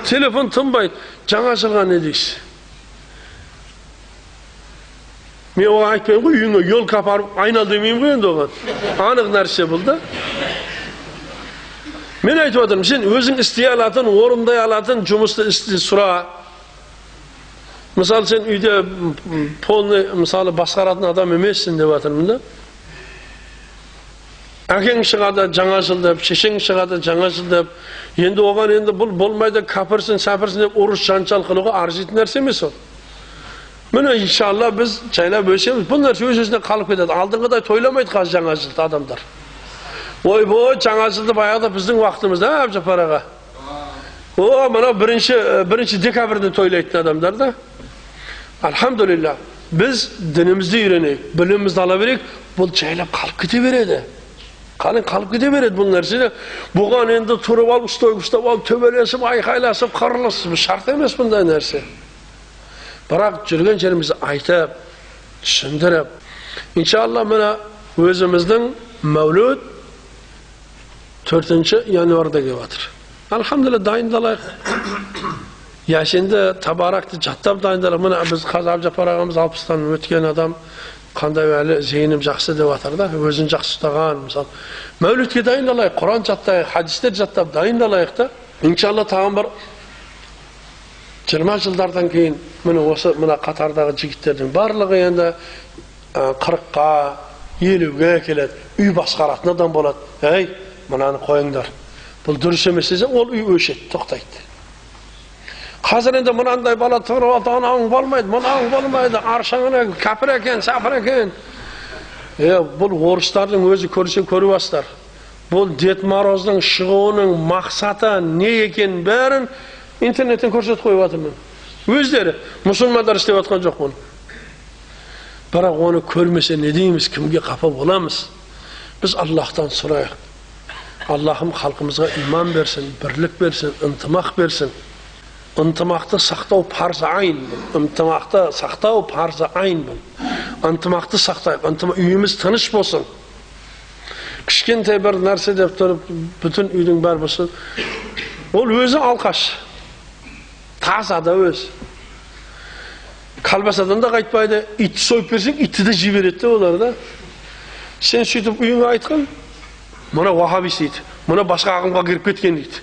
телефон тынбайды. Жаңа жылға не дейсіз? Мен оған айтпаймын ғой, үйіңе елка апарып айнал демеймін ғой енді оған. Анық нәрсе бұл да. Мен айтып отырмын, сен өзің істей алатын, орындай алатын жұмысты істе, сұра. Мысалы, сен үйде полный, мысалы, басқаратын адам емессің деп жатырмын да. Әкең шығады жаңа жыл деп, шешең шығады жаңа жыл деп. Енді оған енді бұл болмайды, кәпірсің, сәпірсің деп ұрыс жанжал қылуға арзитын нәрсе емес ол. Міне иншалла біз жайлап өсеміз. Бұл нәрсе өз өзінен қалып кетеді. Алдыңғыдай тойламайды қазір жаңа жылды адамдар. Ойбой, жаңа жылды баяғыда біздің уақытымызда, Әбжаппар аға. О, мынау бірінші декабрьді тойлайтын адамдар да. Альхамдулилля, біз дінімізді үйренейік, білімімізді ала берейік, бұл жайлап қалып кете береді. Қалып кете береді бұл нәрсе. Бұған енді тұрып алып, стойка ұстап алып, төбелесіп, айқайласып, қырылысып, шарт емес бұндай нәрсе. Бірақ жүрген жерімізді айтып, түсіндіріп, иншалла мына өзіміздің мәулүд 4 январда келіп жатыр. Альхамдулилля, дайындалайық. Ясинді, Табаракты жаттап дайындалайық. Мына біз қазір Әбжаппар ағамыз 60-тан өткен адам, қандай әлі зейінім жақсы деп жатыр да, өзін жақсы ұстаған, мысалы. Мәулүдке дайындалайық, Құран жаттайық, хадистер жаттап дайындалайық та. Иншалла тағы бір 20 жылдардан кейін міне осы мына қатардағы жігіттердің барлығы енді 40-қа, 50-ге келеді, үй басқаратын адам болады. Ей, мынаны қойыңдар. Бұл дұрыс емес десе, ол үй өшеді, тоқтайды. Қазір енді мынандай бала тұрып алды, анауың болмайды, мынауың болмайды, аршаңына кәпір екен, сәпір екен. Бұл орыстардың өзі көрсе көріп астар. Бұл Дед Мороздың шығуының мақсаты не екенін бәрін интернеттен көрсетіп қойып жатырмын. Өздері мұсылмандар істеп жатқан жоқ бұны. Бірақ оны көрмесе не дейміз, кімге қапа боламыз? Біз Аллахтан сұрайық. Аллахым халқымызға иман берсін, бірлік берсін, ынтымақ берсін. Ынтымақты сақтау парзы айн бұл. Ынтымақты сақтау парзы айн бұл. Ынтымақты сақтайық, үйіміз тыныш болсын. Кішкентай бір нәрсе деп тұрып, бүтін үйдің бәрі болсын. Ол өзі алқаш. Таза да өз. Колбасадан да қайтпайды, итті сойып берсең, итті де жей береді де олар да. Сен сөйтіп үйіңе айтқан, мына вахабист дейді, мына басқа ағымға кіріп кеткен дейді.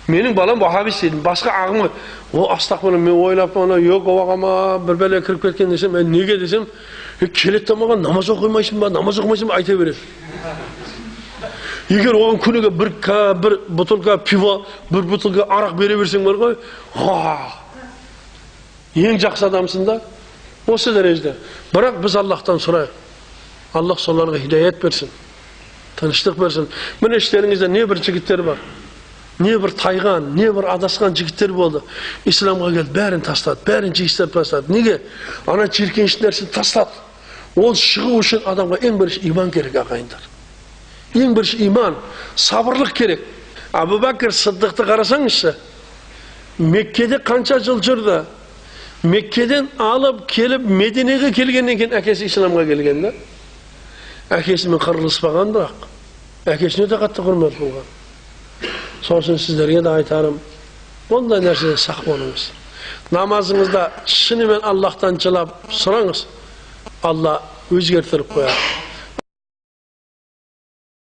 Менің балам вахабист дейді, басқа ағымға. О, астағфирулла, мен ойлап, ана Иеговаға ма бір бәле кіріп кеткен десем, неге десем, келеді де маған намаз оқымайсың ба, намаз оқымайсың ба айта береді. Егер оған күніге бір бутылка пиво, бір бутылка арақ бере берсең бар ғой, ең жақсы адамсың да, осы дәрежеде. Бірақ біз Аллахтан сұрайық. Аллах соларға хидаят берсін, тыныштық берсін. Міне іштеріңізде не бір жігіттер бар, не бір тайған, не бір адасқан жігіттер болды. Исламға келді, бәрін тастады, бәрін жегістіріп тастады. Неге? Ана жиіркенішті нәрсені тастады. Ол шығу үшін адамға ең бірінші иман керек, ағайындар. Ең бірінші иман, сабырлық керек. Абу Бәкір Сыддықты қарасаңызшы, Меккеде қанша жыл жүрді? Меккеден алып келіп Мединеге келгеннен кейін әкесі исламға келген да. Әкесімен қырылыспаған бірақ. Әкесіне де қатты құрмет болған. Сосын сіздерге де айтарым, бұндай нәрседен сақ болыңыз. Намазыңызда шынымен Аллахтан жылап сұраңыз, Алла өзгертіріп қояды.